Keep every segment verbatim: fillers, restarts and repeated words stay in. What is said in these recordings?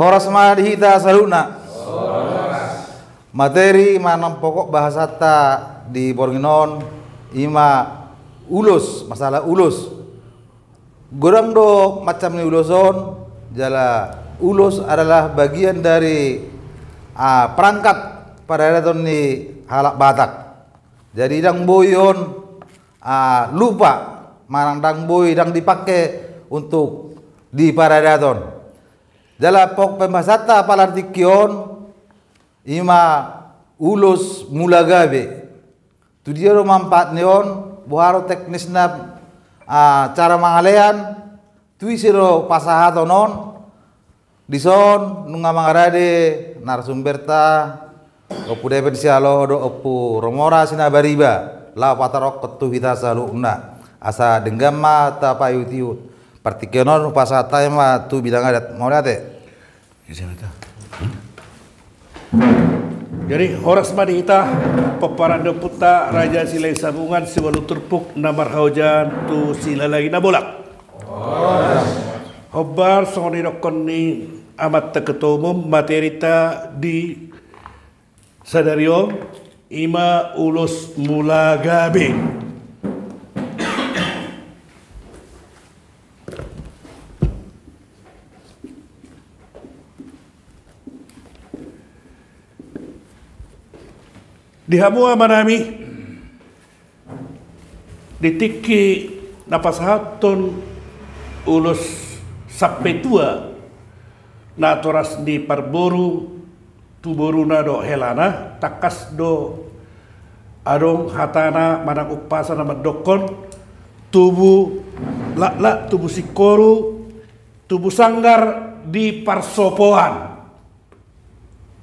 Horas ma di hita saluhutna. Materi manang pokok bahasanta di borngin on ima ulos, masalah ulos. Godang do macam ni ulos on, jala ulos adalah bagian dari, ah, perangkat paradaton ni halak Batak. Jadi ndang boi on, ah, lupa, manang ndang boi, ndang dipake untuk di paradaton. Jala pokok pembahasatta pala di tingki on, ima ulos mula gabe. Tu dia do manfaat ni on, boha do teknisna, ah, cara mangalean, tu ise do pasahaton on. Dison nunga mangarade narasumberta, Ompu Depen Sialoho dohot Ompu Romora Sinabariba, laho patarokhon tu hita saluhutna. Asa denggan ma tapaihutihut. Partingkian on hupasahat hami ma tu bidang adat. Mauliate. Jadi, horas ma di hita, pomparan ni ompunta Raja Silahisabungan, siualu turpuk na marhaojaon tu Silalahi Nabolak. Hombar, songon nidokhon ni amanta ketua umum, materi ta di sadari on ima ulos mula gabe. Di hamu amanami, di tingki na pasahathon ulos sampetua natoras ni parboru tu boruna dohot helana, tangkas do adong hatana manang umpasa na mandokhon, tubu laklak, tubu singkoru, tubu sanggar di parsopoan,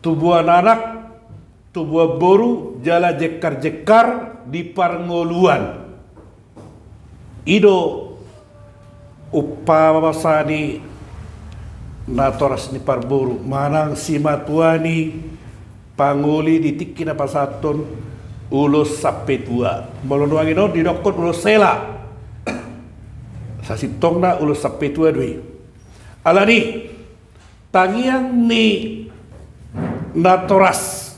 tubuan anak, tubuan boru, jala jengkarjengkar di parngoluan. I do umpasa ni natoras ni parboru manang simatua ni pangoli di tingki na pasahathon ulos sampetua. Molo nuaeng on didokhon ulos hela. Sasintongna ulos sampetua do i. Alani tangiang ni natoras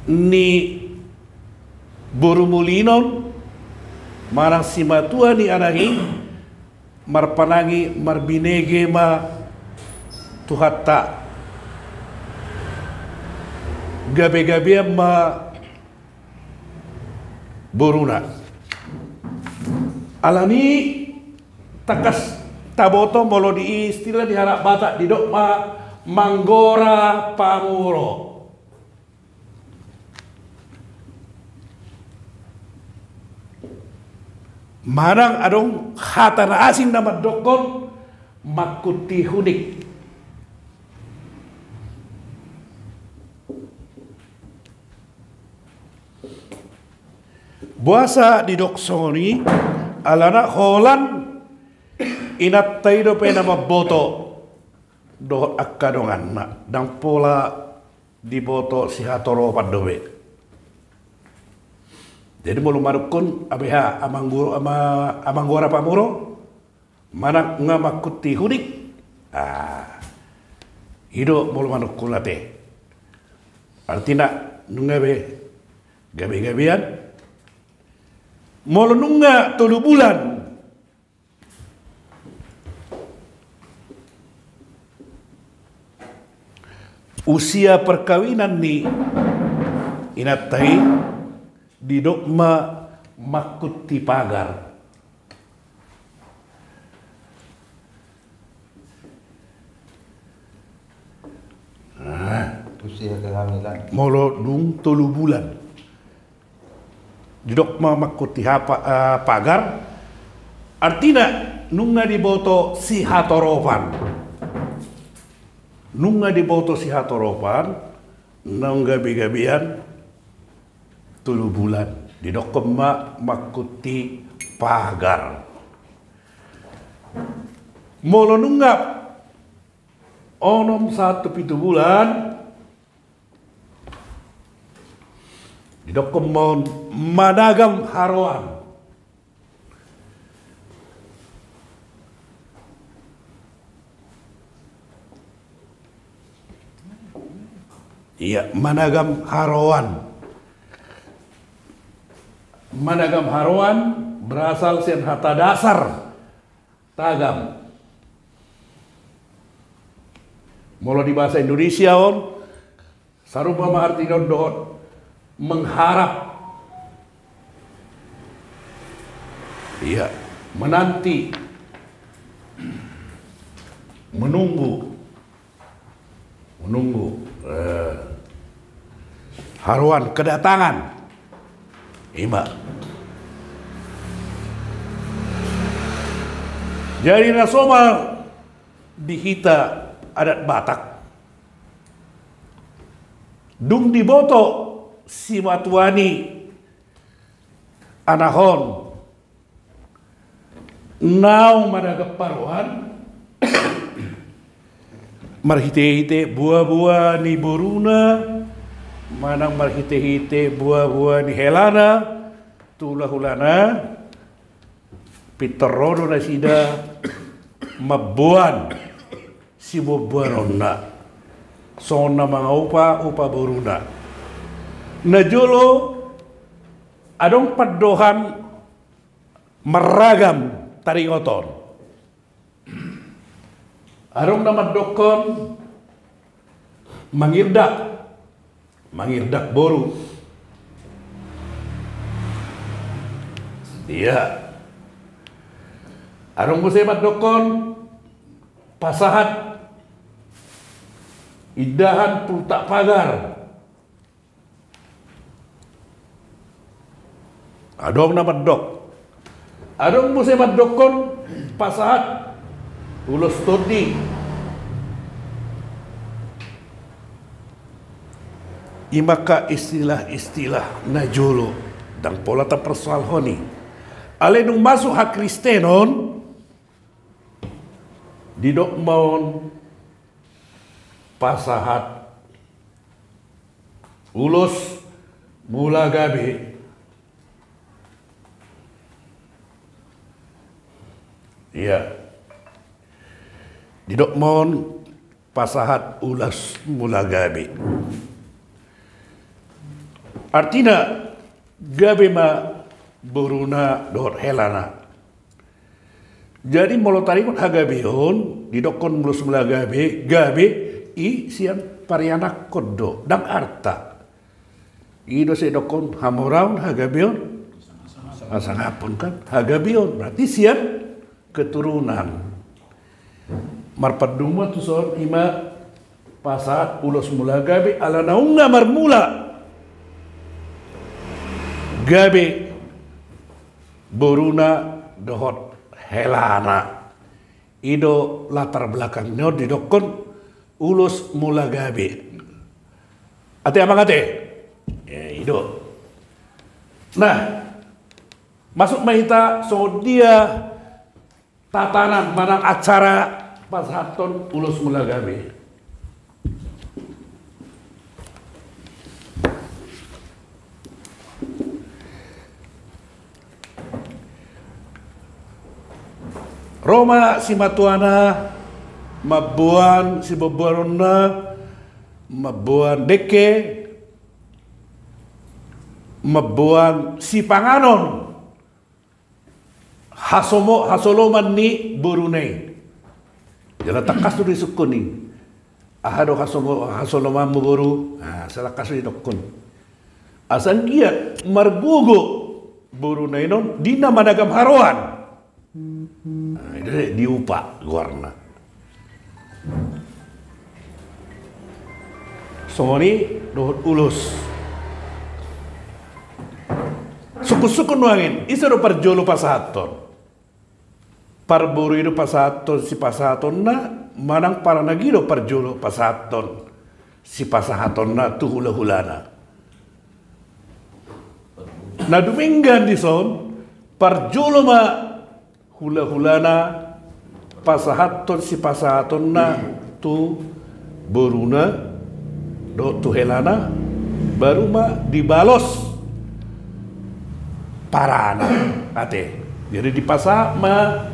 ni boru muli on manang simatua ni anak i, marpanangi marbinege ma Tuhanta. Gabegabean ma boruna. Alani tangkas taboto molo di istilah di halak Batak didok ma manggora pamuro. Manang adong hata na asing na mandokhon mangkunti hunik. Boasa didok songon i? Alana holan inanta i dope na mamboto dohot angka donganna, ndang pola diboto sihatoropan dope. Jadi molo mandokhon abeha amanggora, ama, amanggora pamuro, manang nunga mangkunti hunik. Ah, i do molo mandokhon ate. Artina nunga be gabegabean. Molo nunga tolu bulan usia perkawinan ni inanta i, didok ma mangkunti pagar. Nah, usia kehamilan. Molo dung tolu bulan didok ma mangkunti hapa, eh, pagar, artina nunga diboto sihatoropan. Nunga diboto sihatoropan, naung gabegabean tolu bulan, didokhon ma mangkunti pagar. Molo nunga onom sahat tu pitu bulan, didokhon ma on managam haroan. Ia, managam haroan. Managam haroan berasal sian hata dasar tagam. Molo di bahasa Indonesia on, sarupa ma artina on dohot mengharap. Ia, menanti, menunggu. Menunggu, eh, haroan, kedatangan. Ima. Jadi na somal di hita adat Batak, dung diboto simatua ni anahon naung managam haroan, marhitehite boaboa ni boruna manang marhitehite boaboa ni helana tu hulahulana, pintor ro do nasida mamboan siboaboanonna songon na mangaupa upa boruna. Najolo adong pandohan marragam taringot on. Adong na mandokkon mangirdak, mangirdak boru. Ia. Adong muse mandokkon pasahat indahan pultak pagar. Adong na mandok. Adong muse mandokkon pasahat ulos tondi. Ima angka istilah-istilah na jolo, ndang pola tapersoalhon i. Alai dung masuk hakristenon, didok ma on pasahat ulos mula gabe. Ia. Didok ma on pasahat ulos mula gabe. Artina, gabe ma boruna dohot helana. Jadi molo taringot hagabeon, didokkon ulos mula gabe, gabe i sian parianakhon do, ndang arta. I do sai didokkon hamoraon, hagabeon, pasangaphon kan, hagabeon, berarti sian keturunan. Marpandomu ma tuson, ima pasahat ulos mula gabe, ala naung na marmula gabe boruna dohot helana. I do latar belakang ni on didokkon ulos mula gabe. Ate amang ate. Eh, i do. Nah, masuk ma hita songon dia tatanan manang acara pasahathon ulos mula gabe. Ro ma simatuana mamboan siboaboanonna, mamboan dengke, mamboan sipanganon. Hasomo-, hasoloman ni boruna i. Jala tangkas do disungkun i. Aha do hasomo-, hasolomanmu boru? Nah, sai tangkas do didokkon. Asa anggiat margogo boruna i non di na managam haroan. Nah, i do diupa goarna. Songon i dohot ulos. Sungkun-sungkun nuaeng, ise do parjolo pasahathon? Parboru i do pasahathon sipasahatonna, manang paranag i do parjolo pasahathon sipasahatonna tu hulahulana? Na dumenggan dison, parjolo ma hulahulana pasahathon sipasahatonna tu boruna dohot tu helana, baru ma dibalos parana, ate. Jadi dipasahat ma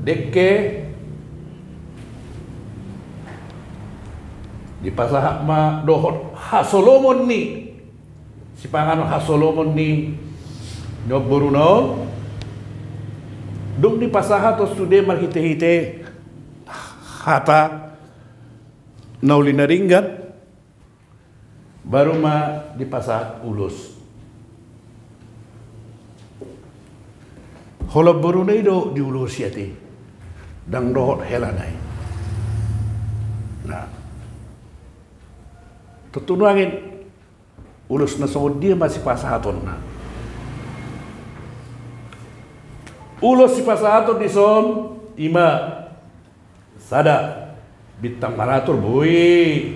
dengke, Dipasahat ma dohot hasolomon ni sipanganon, hasolomon ni, ni boruna on. Dung dipasahat on sude marhitehite hata na uli na denggan, baru ma dipasahat ulos. Holan boruna i do diulosi ate, ndang dohot helana i. Nah, tontu nuaeng, ulos na songon dia ma sipasahatonna? Ulos sipasahaton dison i ma: sada, bintang maratur, boi.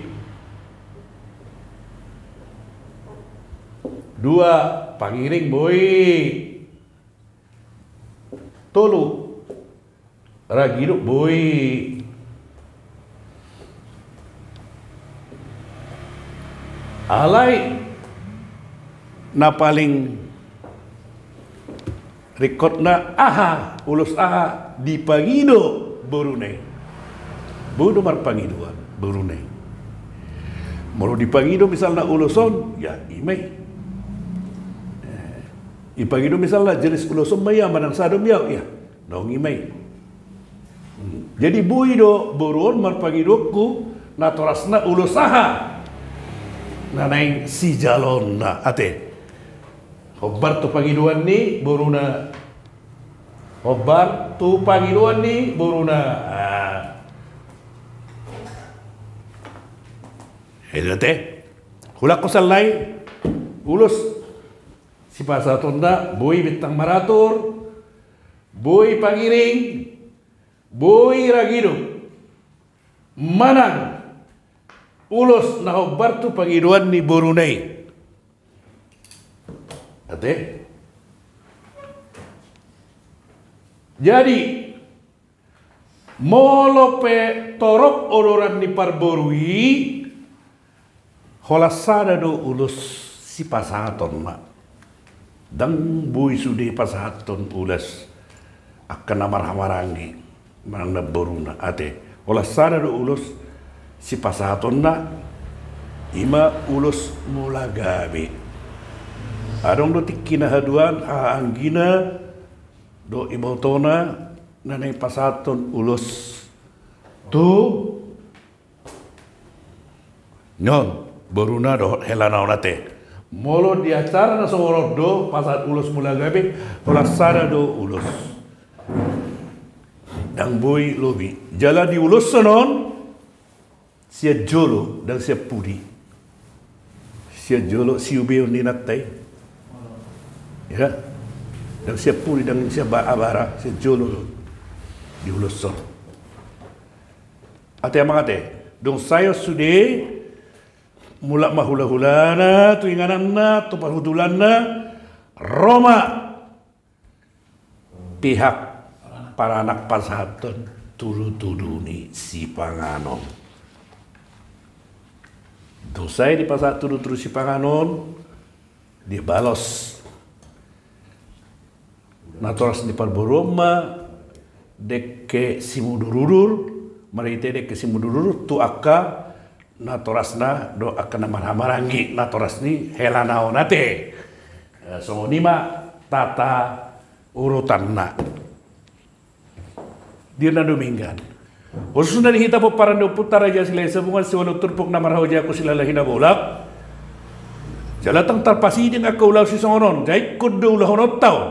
Dua, pangiring, boi. Tolu, ragidop, boi. Alai na paling ringkotna, aha, ulos aha dipangido boruna i? Boi do marpangidoan boruna i. Molo dipangido misalna ulos on, ya, i ma i. Eh, dipangido misalna jenis ulos on ma i, manang sada ma i, ya, naung i ma i. Hmm. Jadi boi do boru on marpangidoonku, natorasna ulos aha na naeng sijaloonna ate. Hombar tu pangidoan ni boruna. Hombar tu pangidoan ni boruna. Ah. Eda te. Hulak ko sallai. Ulos sipasahatonna boi bintang maratur, boi pangiring, boi ragidop. Manang ulos na hombar tu pangidoan ni boruna i. Ate? Jadi, molo pe torop odoran ni parboru i, holan sada do ulos sipasahatonna. Ndang boi sude pasahathon ulos angka na marhahamaranggi manang namboruna, ate. Holan sada do ulos sipasahatonna, i ma ulos mula gabe. Adong do tingki na haduan, hahaanggina dohot ibotona na naeng pasahathon ulos tu, non, boruna dohot helana on, ate. Molo di acara na songon on do pasahat ulos mula gabe, holan sada do ulos. Ndang boi lobi. Jala diuloshon on sian jolo, ndang sian pudi. Sian jolo siubeon ni inanta i. Ya. Ndang sian pudi, ndang sian ba-, abara, sian jolo do diuloshon. Ate amang ate, dung sae on sude, mulak ma hulahulana tu ingananna, tu parhutulanna, ro ma pihak paranak pasahathon tudutudu ni sipanganon. Dung sae dipasahat tudutudu sipanganon, dibalos natoras ni parboru on ma dengke simudurudur, marhite dengke simudurudur tu angka natorasna dohot angka na marhahamaranggi natoras ni helana on, ate. Eh, songon i ma tata urutanna. Di na dumenggan, khususna di hita pomparan ni ompunta Raja Silahisabungan, siualu turpuk na marhaojaku, silalahi na bolak. Jala ndang tarpasiding angka ulaon sisongon on, jala ingkon do ulahononta on.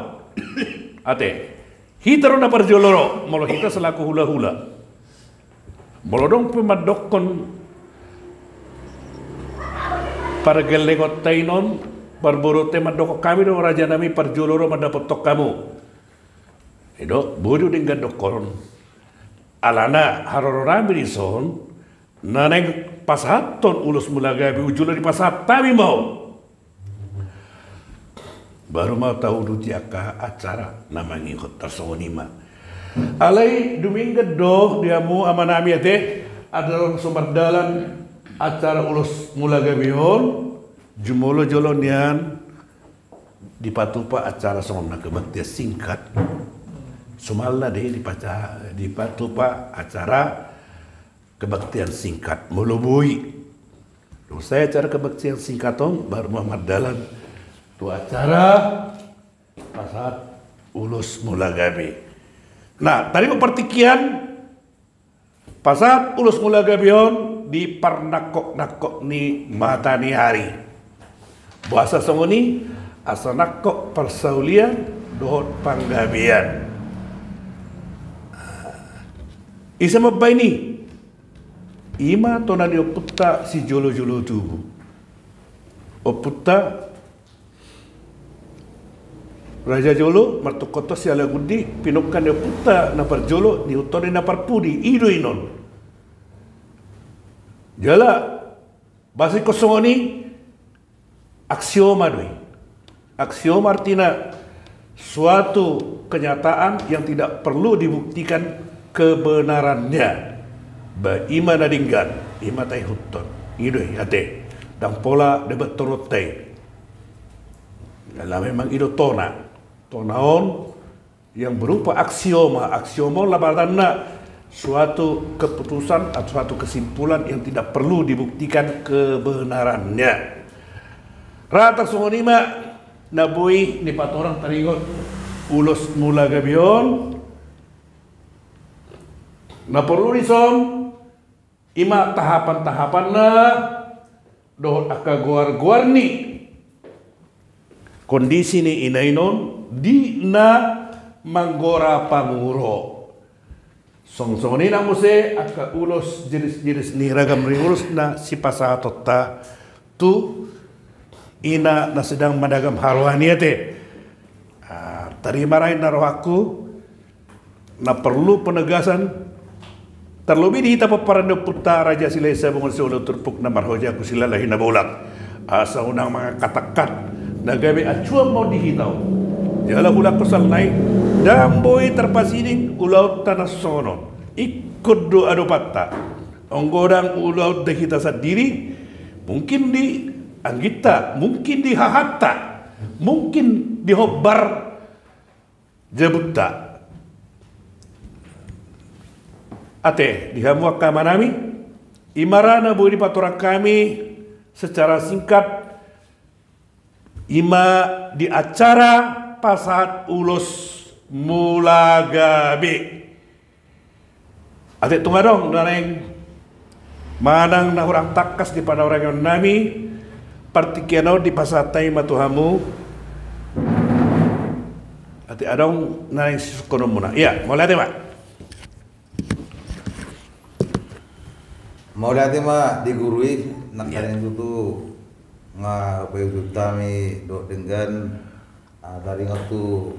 Ate, hita do na parjolo ro, molo hita selaku hulahula. Molo adong pe mandokkon pargellengonta i non, parboruonta i mandokkon, hami do rajanami parjolo ro mandapothon hamu. I do, boi do denggan dokkonon. Alana haroro nami dison, na naeng pasahathon ulos mula gabe, jolo dipasahat hami ma on. Baru ma tauduti angka acara na mangihut, tarsongon i ma. Alai dumenggan do di hamu amanami, ate, asa so mardalan acara ulos mula gabe on, jumolo jolo nian dipatupa acara songon na kebaktian singkat. Somalna do i dipaca-, dipatupa acara kebaktian singkat, molo boi. Selesai acara kebaktian singkat on, baru ma mardalan tu acara pasahat ulos mula gabe. Nah, tadi ma partingkian, pasahat ulos mula gabe on di parnangkok-nangkok ni mata ni ari. Boasa songon i? Asa nangkok parsaulian dohot panggabean. Ise mambahen i? Ima tona ni ompunta sijolo-jolo tubu. Ompunta raja jolo, martungkothon sialagundi, pinungka ni ompunta na parjolo, nihuthon ni na parpudi, i do inon. Jala, boasa ingkon songon i, aksioma do i. Aksioma artina suatu kenyataan yang tidak perlu dibuktikan kebenarannya. Ba, ima na denggan, ima taihuthon. I do i, ate. Ndang pola debat toronta i. Karena memang i do tona. Tona on yang berupa aksioma. Aksioma on lapatanna suatu keputusan atau suatu kesimpulan yang tidak perlu dibuktikan kebenarannya. Ra tarsongon i ma na boi nipatorang taringot ulos mula gabe on. Na porlu dison, ima tahapan-tahapanna dohot angka goar-goar ni kondisi ni ina i on di na manggora panguro. Songon-songon i nang muse angka ulos, jenis-jenis ni ragam ni ulos na sipasahatonta tu ina na sedang madagam haroan i, ate. Ah, tarima rain na rohangku. Na porlu penegasan, terlebih di hita pomparan ni ompunta Raja Silahisabungan Sihol Turpuk na marhoja Angku Silalahi Nabolak, asa unang mangangkat-angkat, na gabe acuan ma on di hita on. Jala hulangkon sala nai, ndang boi tarpasiding ulaonta na songon on. Ingkon do adopanta. Anggo ndang ulaonta hita sandiri, mungkin di angginta, mungkin di hahanta, mungkin di hombar jabunta. Ate, di hamu angka amanami, ima ra na boi dipatorang hami secara singkat, ima di acara pasahat ulos mula gabe. Ate, tung adong na naeng manang na hurang tangkas di panorangion nami, partingkian on dipasahat hami ma tu hamu. Ate, adong na naeng sisungkunonmuna? Ia, mauliate ma. Mauliate ma di guru i, nangkaning tutu nga paihutihut hami dohot denggan, ah, taringot tu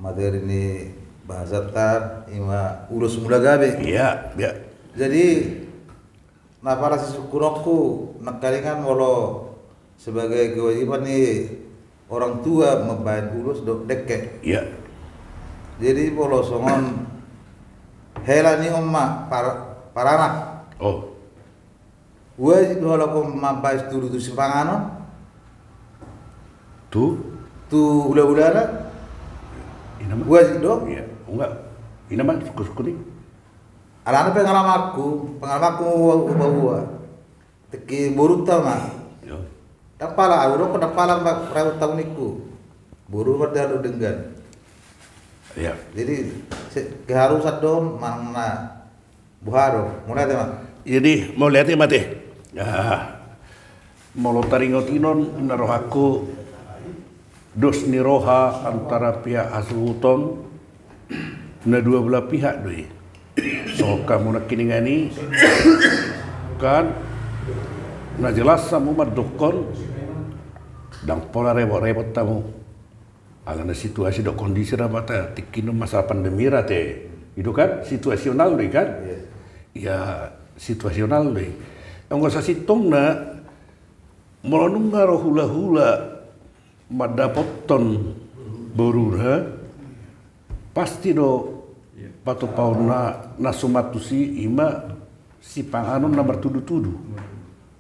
materi ni bahasanta, ima ulos mula gabe. Ia, ia. Jadi, na pala sisungkunonku, nangkaningan molo sebagai kewajiban ni orang tua mambahen ulos dohot dengke. Ia. Jadi, molo songon hela ni on ma par-, paranak. Oh. Wajib do halak on mambahen tudu tu sipanganon? Tu? Tu hulahulana? Ina ma. Wajib do? Ia, enggak. Ina ma, sungkunsungkun i. Alana pengalamanku, pengalamanku uba-uba. Tingki borunta ma. Ia. Ndang pala, ahu do, ndang pala ba-, rau tahu ningku. Boru ma dohot denggan. Ia. Jadi, se-, keharusan do manang na boha do, mauliate ma. Jadi, mauliate ma, ate. Ah, molo taringot inon na rohangku, dos ni roha antara pihak hasuhuton, na dua belah pihak do i. So, hamu nangkiningan i, kan, na jelas hamu mandokkon, ndang pola repot-repot hamu. Alana situasi dohot kondisi ra, mata tingki on masa pandemi ra, ate. I do kan, situasional do i kan? Ia. Ia, situasional do i. Anggo sasintongna, molo nunga ro hulahula mandapothon boruna, pasti do patupaonna na suman tusi, ima sipanganon na martudutudu.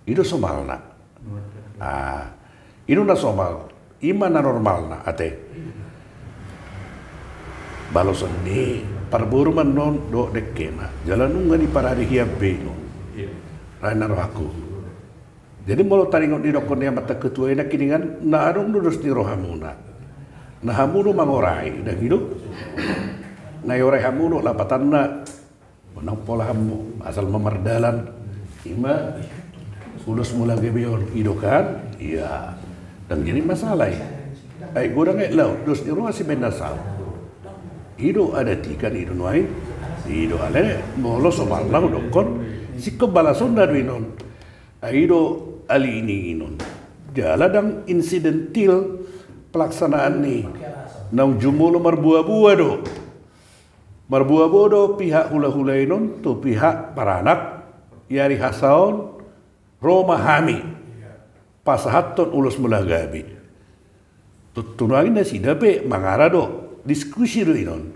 I do somalna. Ah, i do na somal, ima na normalna, ate. Balosan ni parboru ma annon dohot dengkena. Jala nunga diparade hian be annon. Ia. Ra na rohangku. Jadi molo taringot didokkon ni amanta ketua i nangkiningan, na adong do dos ni rohamuna. Na hamu do mangorai, ndang i do? Na iorai hamu do lapatanna, unang pola hamu asal ma mardalan. Ima ulos Mula Gabe on, i do kan? Ia, ndang jadi masalah i. Ai godang aek laut, dos ni roha sibaen na saut. I do adat i kan, i do nuaeng. I do alai molo somalna hudokkon, singkop balasonna do inon. Ai i do ali ni inon. Jala ndang insidentil pelaksanaan ni naung jumolo, marboaboa do. Marboaboa do pihak hulahula inon tu pihak paranak. I ari Hasa on ro ma hami pasahathon ulos Mula Gabe. Tontu nuaeng nasida pe mangara do, diskusi do inon.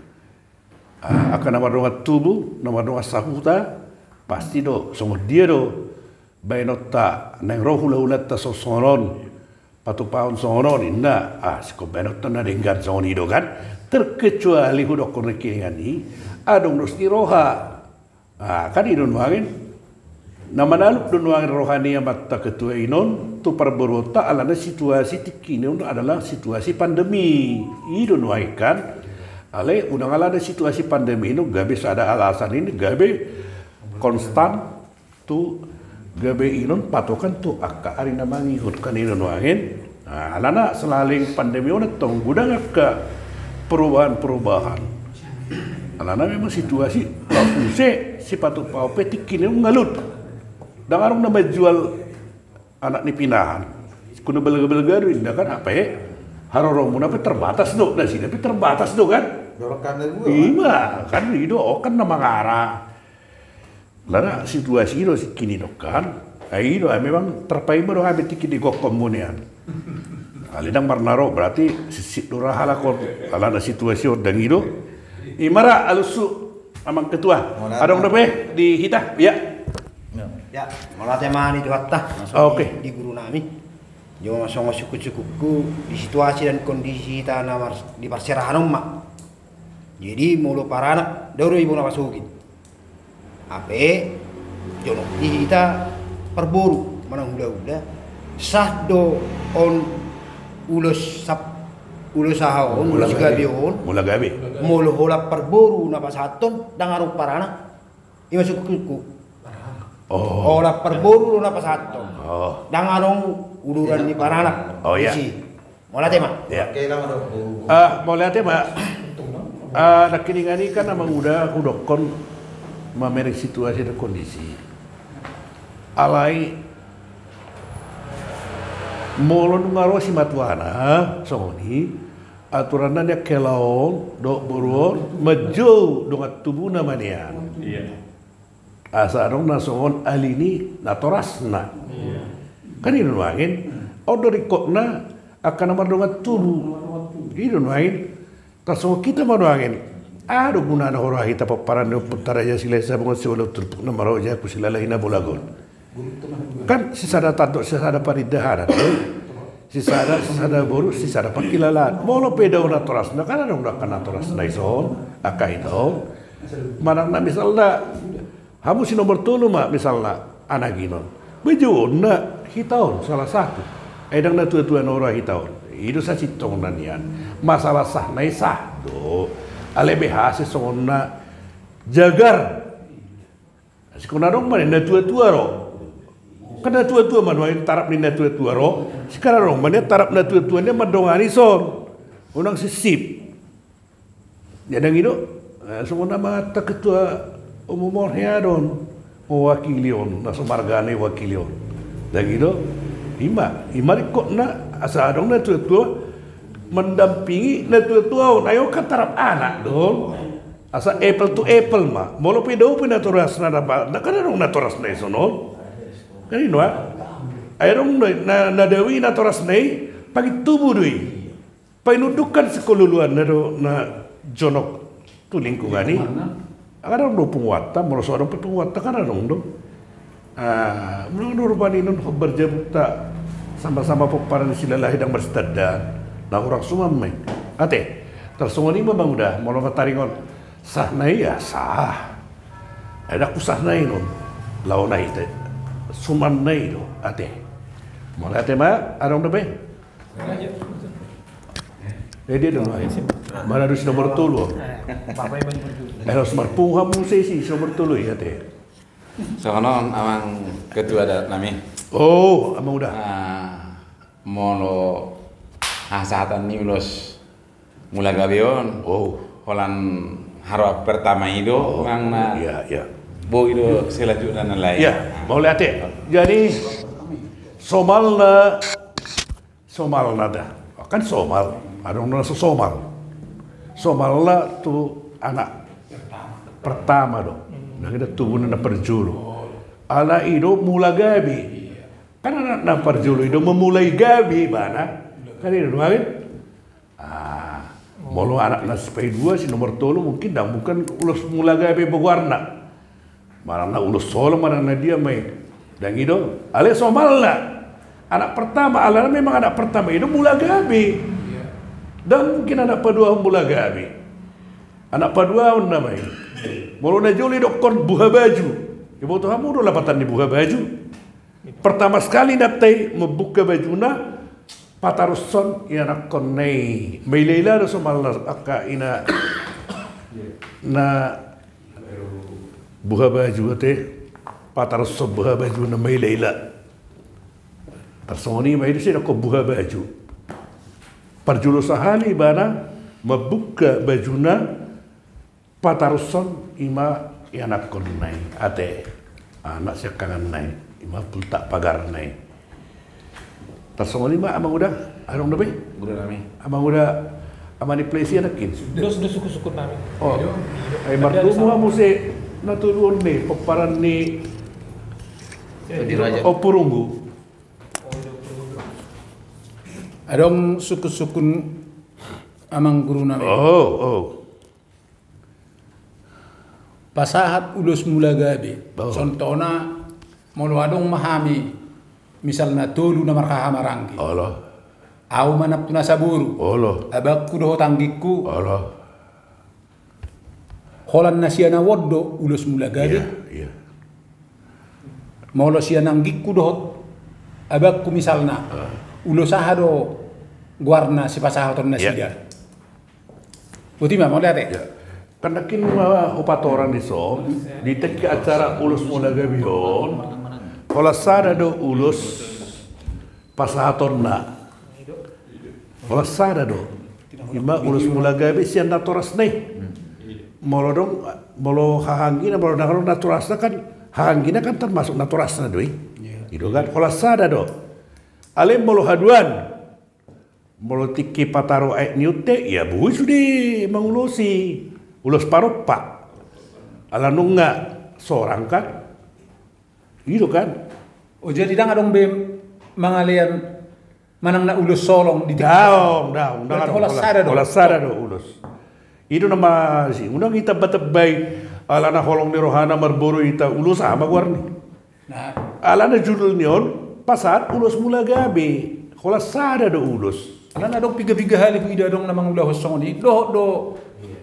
Ah, angka na mardongan tubu, na mardongan sahuta, pasti do songon dia do baenonta naeng ro hulahulanta songon on, patupahon songon on, inna. Ah, singkop baenonta na denggan songon i do kan. Terkecuali hudokkon nangkiningan i, adong dos ni roha. Ah, kan i do nuaeng. Na manaluk do nuaeng roha ni amanta ketua inon tu parboruonta, alana situasi tingki on adalah situasi pandemi. I do nuaeng kan. Alai unang alana situasi pandemi inon gabe sada alasan i gabe konstan tu gabe inon patokan tu angka ari na mangihut, kan i do nuaeng. Nah, alana selaling pandemi on tong godang angka perubahan-perubahan. Alana memang situasi muse sipatupa pe tingki on ngalut. Ndang adong na manjual anak ni pinahan. Ingkon na balga-balga do inna kan, hape haroromuna pe terbatas do, nasida pe terbatas do kan. Ima kan i do, on kan na mangara. Alana situasi i do tingki on kan. Ai i do, ai memang terpaima do hami tingki di gokhonmu nian. Alai ndang marnaro berarti sisip do ra halak on. Alana situasi on ndang i do. Ima ra alushu amang ketua. Adong dope di hita? Ia. Ia, mauliate ma di Tuhanta. Oke. Di guru nami. Jolo ma songon sungkun-sungkunku di situasi dan kondisi hita na di parserahan on ma. Jadi molo paranak dao do i bona pasogit. Hape jonok di hita parboru manang hulahula, sah do on ulos sap, ulos aha on, ulos gabe on. Mula Gabe. Molo holan parboru na pasahathon, ndang adong paranak. Ima sungkunku. Holan parboru do na pasahathon. Ndang adong uduran ni paranak. Mauliate ma. Ah, mauliate ma. Ah, nangkiningan i kan amang uda hudokkon mamereng situasi dan kondisi. Alai molo nunga ro simatuana songon i, aturanna ni angka hela on dohot boru on manjou dongan tubuna ma nian. Asa adong na songon ali ni natorasna. Kan i do nuaeng. On do ringkotna angka na mardongan tubu. I do nuaeng. Tarsongon hita ma nuaeng. Aha do gunana huroha hita pomparan ni Ompunta Raja Silahisabungan siualu turpuk na marhojak tu Silalahi Nabolak on? Kan sisada tandok, sisada panindahan. Sisada, sisada boru, sisada pangkilalaan. Molo pe dao natorasna, kan adong do angka natorasna i son, angka hita on. Manang na misalna, hamu si nomor tolu ma misalna, anak inon. Bejonna hita on salah satu. Ai ndang natuatua na huroha hita on. I do sasintongna nian. Masalah sah na i sah do. Alai beha sisongonna jagar. Singkop na adong ma nian natuatua ro. Kan natuatua ma nuaeng tarap ni natuatua ro. Singkop na adong ma nian tarap natuatua nian mandongani son. Unang sisip. Jadi ndang i do. Eh, songon amanta ketua umum on hea do on. Mewakili on, na so margana iwakili on. Ndang i do. Ima, ima ringkotna asa adong natuatua mandampingi natuatua on. Ai on kan tarap anak do on. Asa apple to apple ma. Molo pe dao pe natorasna, na kan adong natorasna i son on. Kan i do. Ai adong do i na, na dao i natorasna i, pangin tubu do i. Painundukkan sikoluluanna do na jonok tu lingkungan i. Kan adong do punguanta, molo so adong pe punguanta kan adong do. Ah, molo adong rupani non hombar jabunta sama-sama pomparan ni Silalahi ndang marsitandaan. Na hurang suman ma i. Ate, tarsongon i ma manguda, molo mataringot sah na i, ya sah. Ai ndang husah na i non. Laho na hita suman na i do, ate. Mauliate ma, adong dope? Jadi dong, mana dos nomor tolu? Eh, harus marpungu hamu sesi nomor tolu, iya te. Songon on, amang ketua adat nami. Oh, amang uda. Ah, molo hasahatan ni ulos Mula Gabe on. Oh. Holan haroro pertama i do, oh, manang na, iya, iya, boi do selanjutna na lain. Iya, mauliate. Jadi, somalna, somalna da. Kan somal, adong na so somal. Somalna tu anak pertama do. Nang ida tubu na parjolo. Alana i do Mula Gabe. Kan anak na parjolo i do memulai gabe ibana. Kan i do, kan? Ah, molo anak na sipaidua, si nomor tolu, mungkin ndang, bukan ulos Mula Gabe be goarna. Manang na ulos holong, manang na dia ma i. Ndang i do. Alai somalna. Anak pertama, alana memang anak pertama i do Mula Gabe. Ndang mungkin anak paduahon Mula Gabe. Anak paduahon nama i. Molo na jolo didokkon buha baju. Iboto hamu do lapatan ni buha baju? Pertama sekali nanta i membuka bajuna, patarushon ianakkonna i. Mailaila do somalna angka ina na buha baju ate, patarushon buha bajuna mailaila. Tarsongon i ma i do sai didokkon buha baju. Parjolo sahali ibana membuka bajuna, patarushon ima ianakkonna i ate, anak siangkanganna i, ima pultak pagarna i. Tarsongon i ma, amang uda, adong dope? Guru nami. Amang uda, amang ni Plesi anak i. Dos, dos sukun-sukun nami. Oh. Ai mardomu hamu muse na tolu on ni pomparan ni Ompu Runggu. Adong sukun-sukun, amang guru nami. Oh, oh. Pasahat ulos Mula Gabe. Oh. Contohna, molo adong ma hami, misalna tolu na marhahamaranggi. Olo. Au ma nampuna saboru. Olo. Abangku dohot anggingku. Olo. Holan na sian au on do ulos Mula Gabe. Iya, iya. Molo sian anggingku dohot abangku misalna. Ah. Ulos aha do goarna sipasahaton nasida? Iya. Boti ma, mauliate. Ya. Kan nangkin ma hupatorang dison, di tingki acara ulos Mula Gabe on, holan sada do ulos pasahatonna. Holan sada do. Ima ulos Mula Gabe sian natorasna i. Molo adong, molo hahaanggina, molo adong natorasna kan, hahaanggina kan termasuk natorasna do i. Iya. I do kan, holan sada do. Alai molo haduan, molo tingki pataru aek ni unte, ia buhut sude mangulosi ulos parompa. Ala nunga sorang kan? I do kan? Oh, jadi ndang adong be mangalean manang na ulos holong di tingki. Daong, daong, daong. Berarti holan sada do? Holan sada do ulos. I do nama si, unang hita batembai, alana holong ni rohana marboru hita, ulos aha ma goarni? Nah. Alana judul ni on, pasahat ulos Mula Gabe. Holan sada do ulos. Alana adong piga-piga hali huida adong na mangulahon songon i, dohot do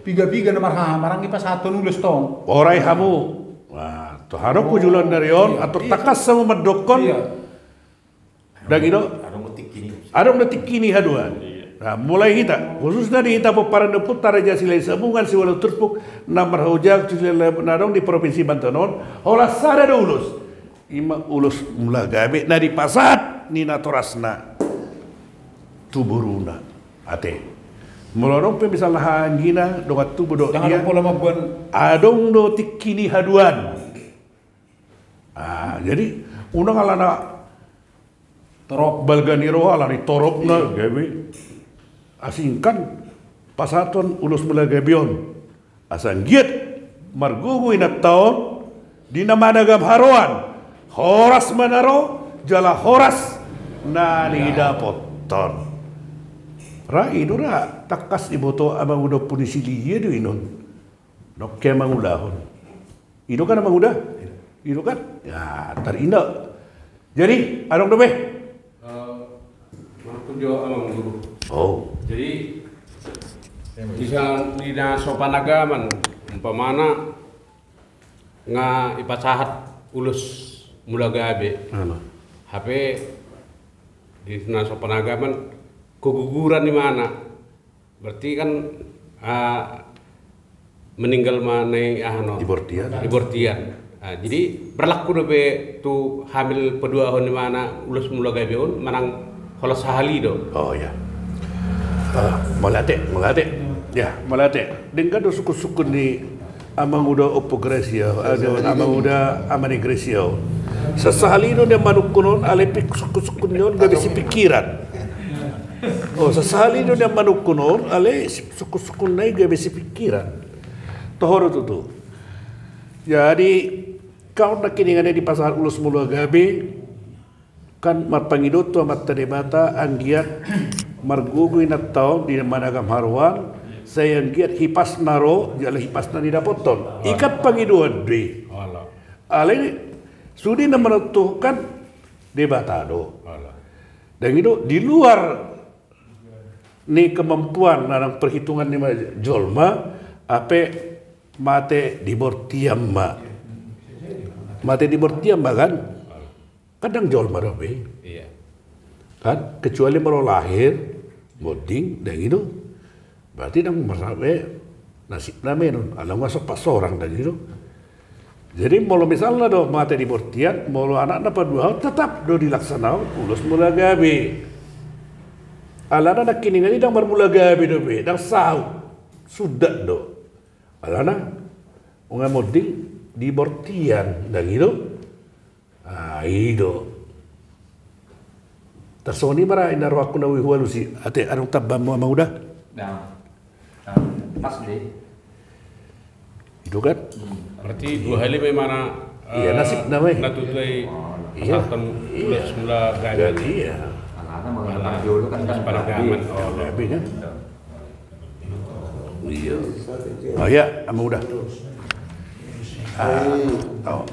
piga-piga na marhahamaranggi pasahathon ulos tong. Borai hamu. Nah, tu hadok hujulon dari on, iya, atau iya, tangkas hamu mandokkon. Iya. Ndang i do? Adong do tingki ni. Adong do tingki ni haduan. Iya. Nah, mulai hita, khususna di hita pomparan ni Ompunta Raja Silahisabungan, Siwalu Turpuk, na marhujak tu Silahisabungan na adong di Provinsi Banten on, holan sada do ulos. Ima ulos Mula Gabe na dipasahat ni natorasna tu boruna. Ate. Molo adong pe misalna hahaanggina, dongan tubu dohot ia, adong do tingki ni haduan. Ah, jadi, unang alana torop, balga ni roha, alani toropna gabe. Asing kan pasahathon ulos Mula Gabe on. Asa anggiat margogo inanta on di na managam haroan. Horas ma na ro, jala horas na nidapothon. Ra i do ra, tangkas diboto amang uda Ompu ni si Lia do inon. Nongke mangulahon. I do kan amang uda? I do kan? Ya, tar i do. Jadi, adong dope? Eh, manungkun jo amang guru. Oh. Jadi, bisa di na so panagaman, umpamana nga ipasahat ulos Mula Gabe. Hape Di na sopan agama keguguran imana. Berarti kan, ah, meninggal ma na i aha no. Di bortian. Di bortian. Ah, jadi berlaku dope tu hamil paduahon imana ulos mula gabe on manang holan sahali do. Oh iya. Ah, mauliate, mauliate. Ya, mauliate. Denggan do sungkun-sungkun ni Amang Uda Ompu Gracia, ah, Amang Uda Ama ni Gracia. Sasahali do nian manungkun on, alai pe sungkun-sungkun ni on gabe sipingkiran. Oh, sasahali do nian manungkun on, alai sungkun-sungkun na i gabe sipingkiran. Toho do tutu. Jadi, kaon na kiningan i dipasahat ulos mula gabe, kan marpangido tu Amanta Debata anggiat margogo inanta on di managam haroan, sai anggiat hipasna ro, jala hipasna didapothon. I kan pangidoan do i. Alai sude na manontuhon kan Debata do. Dang i do, di luar ni kemampuan, na nang perhitungan ni ma jolma, hape mate di bortian ma. Mate di bortian ma kan? Kan dang jolma dope. Iya. Kan? Kecuali molo lahir, monding, dang i do. Berarti dang marsabe nasibna menon, ala nga so pasorang dang i do. Jadi molo misalna do mate di bortian, molo anakna paduahon tetap do dilaksanahon ulos mula gabe. Alana na kiningan i dang marmula gabe dope, dang saut. Sundat do. Alana nunga monding di bortian, dang i do. Ah, i do. Tarsongon i ma ra inna rohangku na hualusi. Ate, adong tambahanmu Amang Uda? Nah, nah, pas deh. Itu kan? Hmm. Berarti dua hali memang na, iya, eh, nasib namanya. Na tutu ai. Oh, iya. Pasahaton, iya, ulos mula gabe. Gabe, iya. Karena mengenal dulu kan, kan gabe. Gabe kan? Iya. Oh iya, Amang Uda. Ah, oh.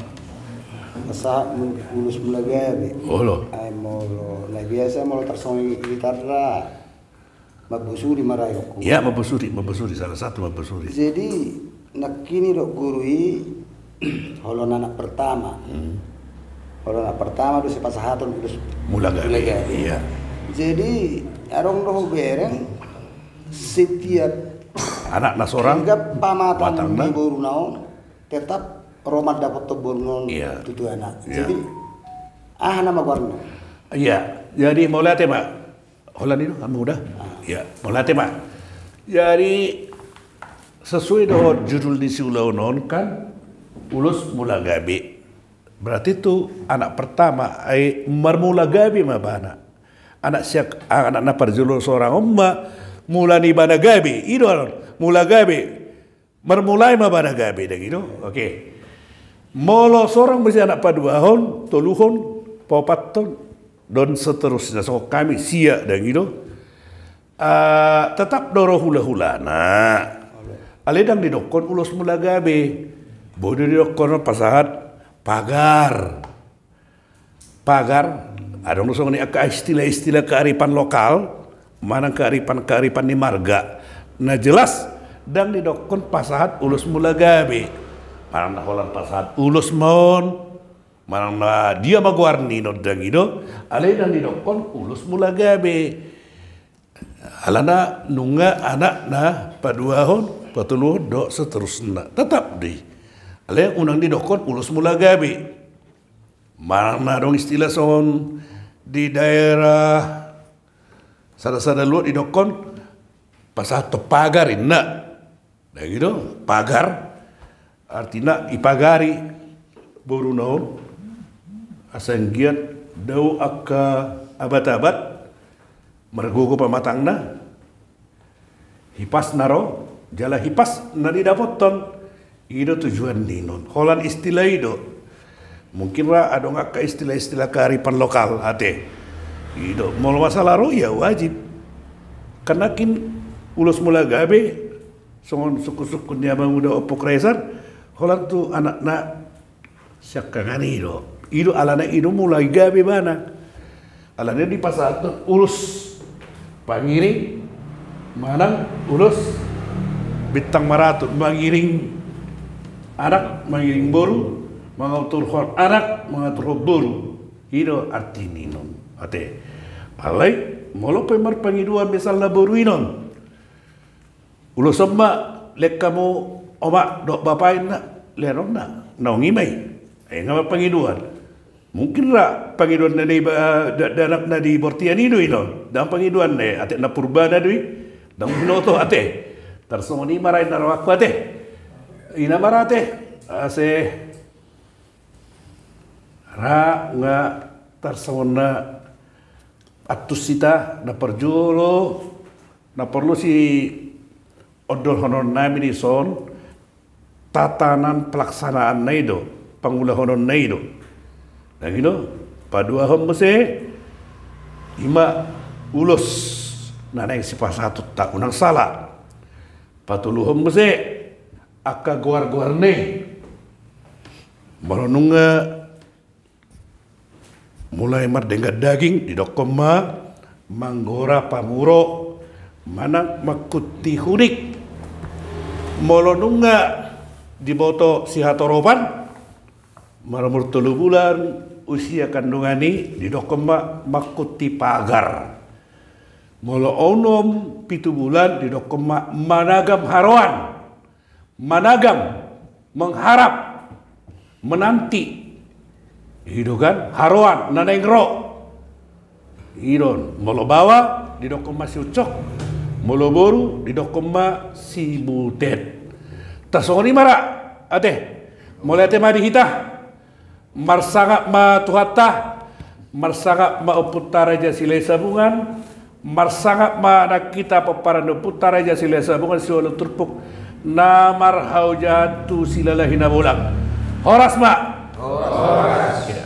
Masa ulos mula gabe. Olo. Ai molo na biasa molo tarsongon i hita ra. Mambosuri ma ra i. Iya, mambosuri, mambosuri, salah satu mambosuri. Jadi nakkin i do guru i, holan anak pertama. Hmm. Holan anak pertama do sipasahaton ulos mula gabe. Mula gabe. Iya. Jadi adong do hubereng setiap anak na sorang, hingga pamatang, pamatang ni boruna on tetap ro mandapothon boruna on, iya, tu tuana. Iya. Jadi aha nama goarna? Iya, jadi mauliate ma. Holan i do, Amang Uda? Ah. Iya, mauliate ma. Jadi sesuai dohot judul ni siulaon on kan ulos mula gabe. Berarti tu anak pertama, ai marmula gabe ma ibana. Anak siak, anak na parjolo sorang on ma mula ni ibana gabe. I do alana mula gabe. Marmula i ma ibana gabe, dang i do. Oke. Molo sorang muse anak paduahon, toluhon, paopathon, dan seterusnya. Songon hami sia, dang i do. Ah, tetap do ro hulahulana. Alai dang didokkon ulos mula gabe. Boi do didokkon pasahat pagar. Pagar, adong do songon i angka istilah-istilah kearifan lokal, manang kearifan-kearifan ni marga. Na jelas, dang didokkon pasahat ulos mula gabe. Manang na holan pasahat ulos ma on, manang na dia ma goar ni on, dang i do, alai dang didokkon ulos mula gabe. Alana nunga anak na paduahon, patoluhon, dohot seterusna. Tetap do i. Alai unang didokkon ulos mula gabe. Manang na adong istilah songon di daerah sada-sada luat didokkon pasahathon pagar inna. Dang i do, pagar, artina ipagari boruna on, asa anggiat dao angka abat-abat, margogo pamatangna, hipasna ro, jala hipas na didapothon, i do tujuan ni on. Holan istilah i do. Mungkin ra adong angka istilah-istilah kearifan lokal, ate. I do, molo masalah ro, ya wajib. Kan nangkin ulos mula gabe, songon sungkun-sungkun ni Amang Uda Ompu Kaisar, holan tu anak na siangkangan i do. I do alana i do mula gabe ibana. Alana i do dipasahathon ulos pangiring, manang ulos bintang maratud, mangiring anak, mangiring boru, mangaturhon anak, mangaturhon boru. I do arti ni on, ate. Alai molo pe marpangidoan misalna boru i non, ulos on ma, lehon hamu omak dohot bapa, inna, lehononna. Naung i ma i. Ai nga marpangidoan. Mungkin ra pangidoanna di ba-, da-, dakdanak na di bortian i do i non. Ndang pangidoanna i, ate na purbana do i. Ndang binoto ate. Tarsongon i ma ra inna rohangku ate. I na ma ra ate. Ase ra nga tarsongon na antus hita, na parjolo na porlu siondolhononnami dison, tatanan pelaksanaanna i do, pangulahononna i do. Ndang i do, paduahon muse, i ma ulos na naeng sipasahatonta, unang sala. Patoluhon muse, angka goar-goarna i. Molo nunga mulai mardenggan daging, didokkon ma manggora pamuro manang mangkuti hunik. Molo nunga diboto sihatoropan, marumur tolu bulan usia kandungan i, didokkon ma mangkuti pagar. Molo onom pitu bulan, didokkon ma managam haroan. Managam, mengharap, menanti. I do kan, haroan na naeng ro. I do, molo baoa didokkon ma siuncok, molo boru didokkon ma sibutet. Tarsongon i ma ra ate. Mauliate ma di hita. Marsangap ma Tuhanta, marsangap ma Ompunta Raja Silahisabungan, marsangap ma nang hita pomparan ni Ompunta Raja Silahisabungan siualu turpuk na marhaojahan tu Silalahi Nabolak. Horas ma. Horas.